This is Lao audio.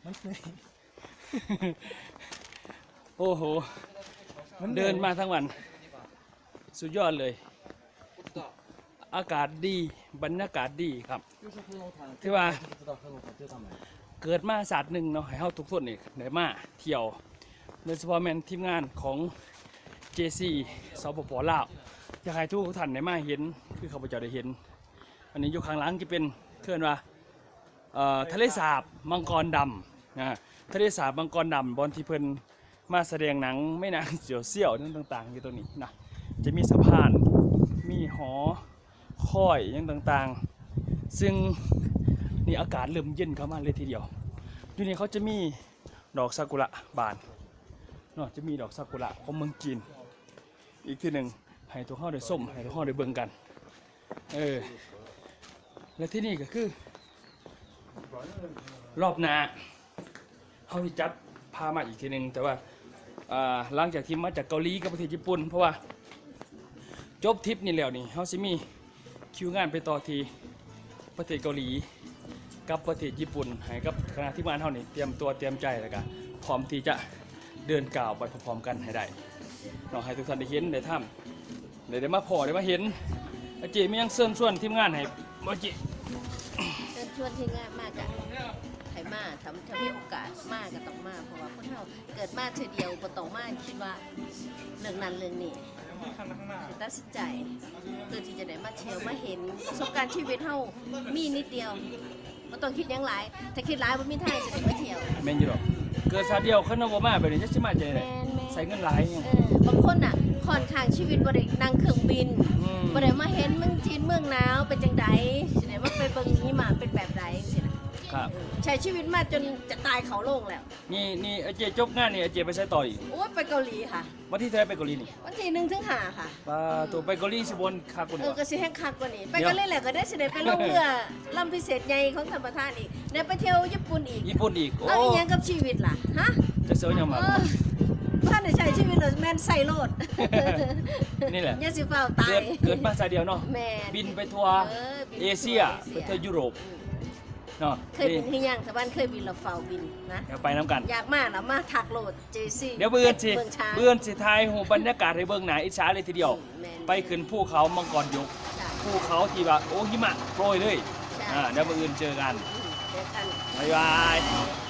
ໂອ້ໂຫ ເດີນມາທັງວັນ ສຸດຍອດເລີຍ. ອາກາດດີ ບັນຍາກາດດີຄັບ ຖືວ່າເກີດມາຊາດໜຶ່ງເນາະ ໃຫ້ເຮົາທຸກຄົນນີ້ໄດ້ມາທ່ຽວ ໂດຍສະເພາະແມ່ນທີມງານຂອງ ເຈຊີ ສປປ ລາວ ຢາກໃຫ້ທຸກທ່ານໄດ້ມາເຫັນ ຄືຂ້າພະເຈົ້າໄດ້ເຫັນ. ອັນນີ້ຢູ່ຂ້າງຫຼັງຈະເປັນ ເອີ້ນວ່າ ເອີ ທະເລສາບມັງກອນດຳນະ ທະເລສາບມັງກອນດຳ ບ່ອນທີ່ເພິ່ນມາສະແດງໜັງ ແມ່ນາງສຽວໆ ຫຍັງຕ່າງໆ ຢູ່ຕົງນີ້ນະ ຈະມີສະພານ ມີຫໍຄອຍ ຫຍັງຕ່າງໆ ຊຶ່ງນີ້ອາກາດເລີ່ມເຢັນເຂົ້າມາເລີຍທີດຽວ. ຢູ່ນີ້ເຂົາຈະມີດອກຊາກຸຣະບານເນາະ ຈະມີດອກຊາກຸຣະຂອງເມືອງຈີນ ອີກທີໜຶ່ງ ໃຫ້ພວກເຮົາໄດ້ຊົມ ໃຫ້ພວກເຮົາໄດ້ເບິ່ງກັນ. ເອີ ແລະ ທີ່ນີ້ກໍຄື ລອບໜ້າເຮົາຊິຈັດພາມາອີກທີໜຶ່ງ ແຕ່ວ່າ ອ່າ ຫຼັງຈາກທີ່ມາຈາກເກົາຫຼີກັບປະເທດຍີ່ປຸ່ນ ເພາະວ່າຈົບທຣິບນີ້ແລ້ວນີ້ ເຮົາຊິມີຄິວງານໄປຕໍ່ທີ່ປະເທດເກົາຫຼີ ກັບປະເທດຍີ່ປຸ່ນ ໃຫ້ກັບຄະນະທີມງານເຮົານີ້ຕຽມຕົວຕຽມໃຈ ແລ້ວກະພ້ອມທີ່ຈະເດີນກ້າວໄປພ້ອມໆກັນໃຫ້ໄດ້ເນາະ ໃຫ້ທຸກທ່ານໄດ້ເຫັນໄດ້ທຳ ໄດ້ ໄດ້ມາພໍ້ໄດ້ມາເຫັນ. ອາເຈ້ມີຫຍັງເຊີນຊວນທີມງານໃຫ້ບໍ່ເຈ້? ເຊີນຊວນທີມງານມາກະໃຫ້ມາ ຖ້າ ຖ້າມີໂອກາດມາກະຕ້ອງມາ ເພາະວ່າຄົນເຮົາເກີດມາເທື່ອດຽວ ບໍ່ຕ້ອງມາຄິດວ່າເລື່ອງນັ້ນເລື່ອງນີ້ ໃຫ້ຕັດສິນໃຈ ເພື່ອທີ່ຈະໄດ້ມາທ່ຽວມາເຫັນ ປະສົບການຊີວິດເຮົາມີນິດດຽວ ບໍ່ຕ້ອງຄິດຫຍັງຫຼາຍ ຖ້າຄິດຫຼາຍບໍ່ມີທາງຈະໄດ້ມາທ່ຽວ. ແມ່ນຢູ່ດອກ ເກີດຊາດດຽວ ຄັນເຮົາບໍ່ມາແບບນີ້ ຈັກຊິມາຈັ່ງໃດ ແມ່ນໆ ໃຊ້ເງິນຫຼາຍ ເອີ ບາງຄົນນະຂ້ອນຂ້າງຊີວິດບໍ່ໄດ້ນັ່ງເຄື່ອງບິນ ອືມ ບໍ່ໄດ້ມາເຫັນເມືອງຈີນເມືອງໜາວເປັນຈັ່ງໃດ ຊິໄດ້ມາໄປເບິ່ງຫິມະເປັນແບບໃດ ຈັ່ງຊີ້ນະ ຄັບ ໃຊ້ຊີວິດມາຈົນຈະຕາຍເຂົ້າໂລງແລ້ວ. ນີ້ ນີ້ອາເຈ້ຈົບງານນີ້ ອາເຈ້ໄປໃສຕໍ່ອີກ? ໂອ້ຍ ໄປເກົາຫຼີຄ່ະ. ວັນທີເທົ່າໃດໄປເກົາຫຼີນີ້? ວັນທີໜຶ່ງເຖິງຫ້າຄ່ະ. ປາໂຕ ອືມ ໄປເກົາຫຼີຊິມ່ວນຄັກກວ່ານີ້ ເອີ ກໍຊິແຮງຄັກກວ່ານີ້ ໄປເກົາຫຼີແລ້ວກໍໄດ້ ຊິໄດ້ໄປລົງເຮືອລຳພິເສດໃຫຍ່ຂອງທ່ານປະທານອີກ ໄດ້ໄປທ່ຽວຍີ່ປຸ່ນອີກ ຍີ່ປຸ່ນອີກ. ໂອ້ ເອົາອີ່ຫຍັງກັບຊີວິດລະ ຮະ? ຈະຊິເອົາຫຍັງມາ? ເອີ ບໍ່ທັນໄດ້ໃຊ້ຊີວິດແລ້ວ ແມ່ນໃຊ້ໂລດ ນີ້ແຫຼະ ຢ່າຊິຟ້າວຕາຍ ເກີດ ເກີດມາຊາດດຽວເນາະ ແມ່ນ ບິນໄປທົ່ວ ເອີ ບິນໄປທົ່ວເອເຊຍ ເອເຊຍ ໄປທົ່ວຢູໂຣບ ອືມ ເນາະ ເຄີຍບິນ ນີ້ ຫຼືຍັງ? ຊາວບ້ານເຄີຍບິນແລ້ວຟ້າວບິນນະ ດຽວໄປນຳກັນ ຢາກມາລະມາທັກໂລດ ເຈຊີ ດຽວມື້ອື່ນຊິ ເມືອງຊາ ມື້ອື່ນຊິຖ່າຍຮູບບັນຍາກາດໃຫ້ເບິ່ງ ໜ້າອິດສາເລີຍທີດຽວ ອືມ ແມ່ນ ໄປຂຶ້ນພູເຂົາມັງກອນຢົກ ເຈົ້າ ພູເຂົາທີ່ວ່າ ໂອ້ ຫິມະໂປຍເລີຍ ເຈົ້າ ອ່າ ດຽວມື້ອື່ນເຈີກັນ ອືມ ເຈີກັນ ບາຍບາຍ.